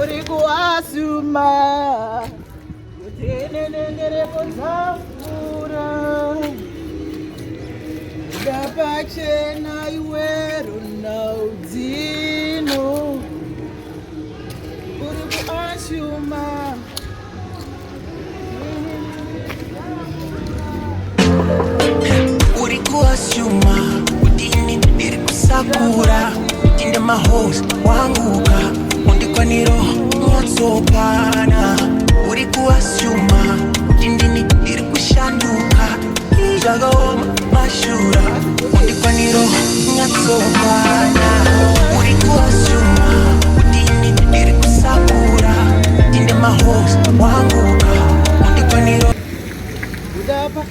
Uri kuasuma kuti nenengereko dzafura Buda pachena iwe Ronaldinho Uri kuasuma. Uri kuasuma kuti ini ndiri kusakura tinde mahos wanguka undikwaniro nyatsopana uri kuasuma kuti ndini ndiri kushanduka zvakaoma mashura undikwaniro nyatsopana uri kuasuma kuti ini ndiri kusakura tinde mahos wanguka undikwaniro Kudapa.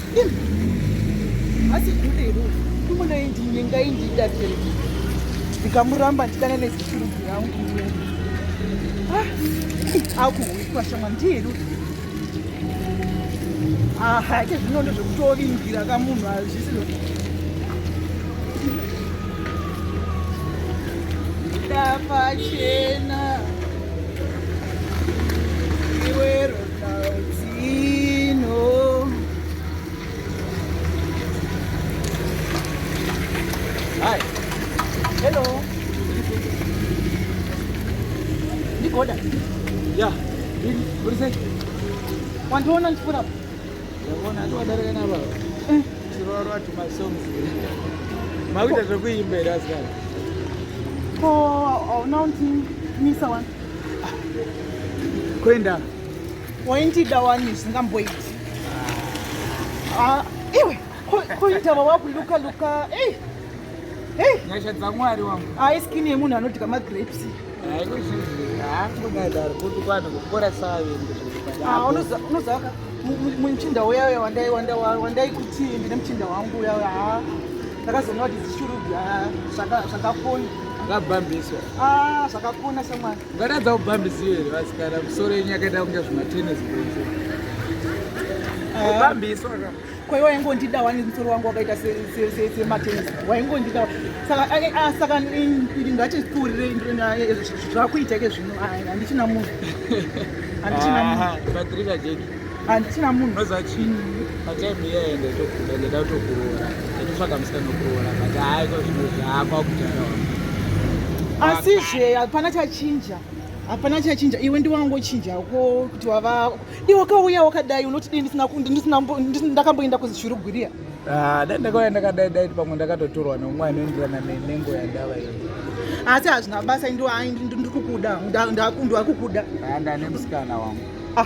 Asi kude iro. Kumona indinyenga indida seri. Ndikamuramba ndidana nezishurugwi rangu. Ah, akuhwikwa shamwa ndiye iro. Ah, hake zvino ndezvekutovingira kamunhu hazvisi. Pachena iwe Ronaldinho. Hi. Hello. Ndigoda. Yeah. Uri sei? Wandiona ndichipfuura. Ndakuona ati wadarika napa. Eh. Chirorwa tuma songs. Makuita zvekuimba here asikana? Ko hauna kundimisa wani? Kuenda. Waindida wani zvisingamboiti. Ah, iwe ko indava wakuluka luka. Hey. Hey. Nyasha dzaMwari wangu. Hayi skin yemunhu anodya magrapes. Ah, unoziva muchinda uya uya wandai kuti ndine muchinda wangu uya uya ha ndakazoona kuti zishurugwi zvakakona. Akabhambiswa. Ah, zvakakona shamwari. Ungatadza kubhambisiwa here vasikana musoro yenyu yakaita kunge zvimatennis balls. Kubhambiswa ka. Ko iwe waingondida wani musoro wangu wakaita sematennis waingondida saka saka iri ngachipfuurire zvakuita ke zvino handichina munhu handichina munhu. Patricia Jeki. Handichina munhu. Unoziva chii? Patime iya ndaitokuda ndaida kutokuroora. Ndaitotsvaga musikana wekuroora but hayi ko zvino zvakwa kudhara wangu. Asizve hapana chachinja. Hapana chachinja iwe ndiwangochinja ko kuti wava iwe wakauya wakadai unoti dei ndisina ndisina ndakamboenda kuzishurugwiria. Ah, dai ndakauya ndakadai dai pamwe ndakatotorwa neumwe anoenderana nenengo yandava iyo. Asi hazvina basa ndiri kukuda ndakukuda. Ah, ndane musikana wangu. Ah,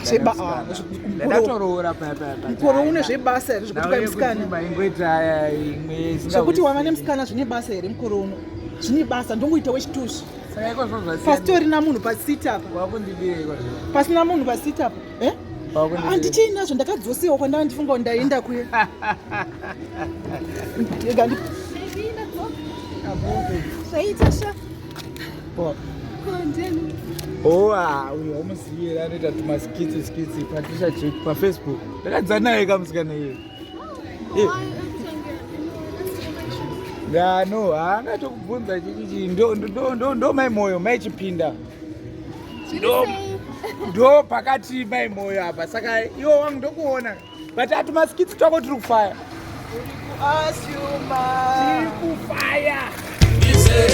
ndatoroora paya paya. Mukoro une zvebasa here zvekuti kwai musikana? Ingoita imwe zvekuti wava nemusikana zvine basa here mukoro uno? Zvine basa ndongoita wechituzvi. Saka iko zvozvasiyana. Pasitorina munhu pasiti apa. Wakundibira iko zvino. Pasina munhu pasiti apa. Eh? Handichiinazvo ndakadzosewa kwandanga ndifunga kuti ndaenda kuye. Ndega ndi Zvaita sha. Ko. Kondeni. Oh, ah, uyu haumuzivi here anoita tumaskitsi skitsi Patricia Jack paFacebook. Ndakadza naye kamusikana iye. Eh. Ya, no, haana chokubvunza chichichi ndo ndo ndo ndo mai moyo mai chipinda. Ndo ndo pakati mai moyo apa saka iwo wangu ndokuona but atumaskitsi twako tiri kufaya. Asuma. Tiri kufaya.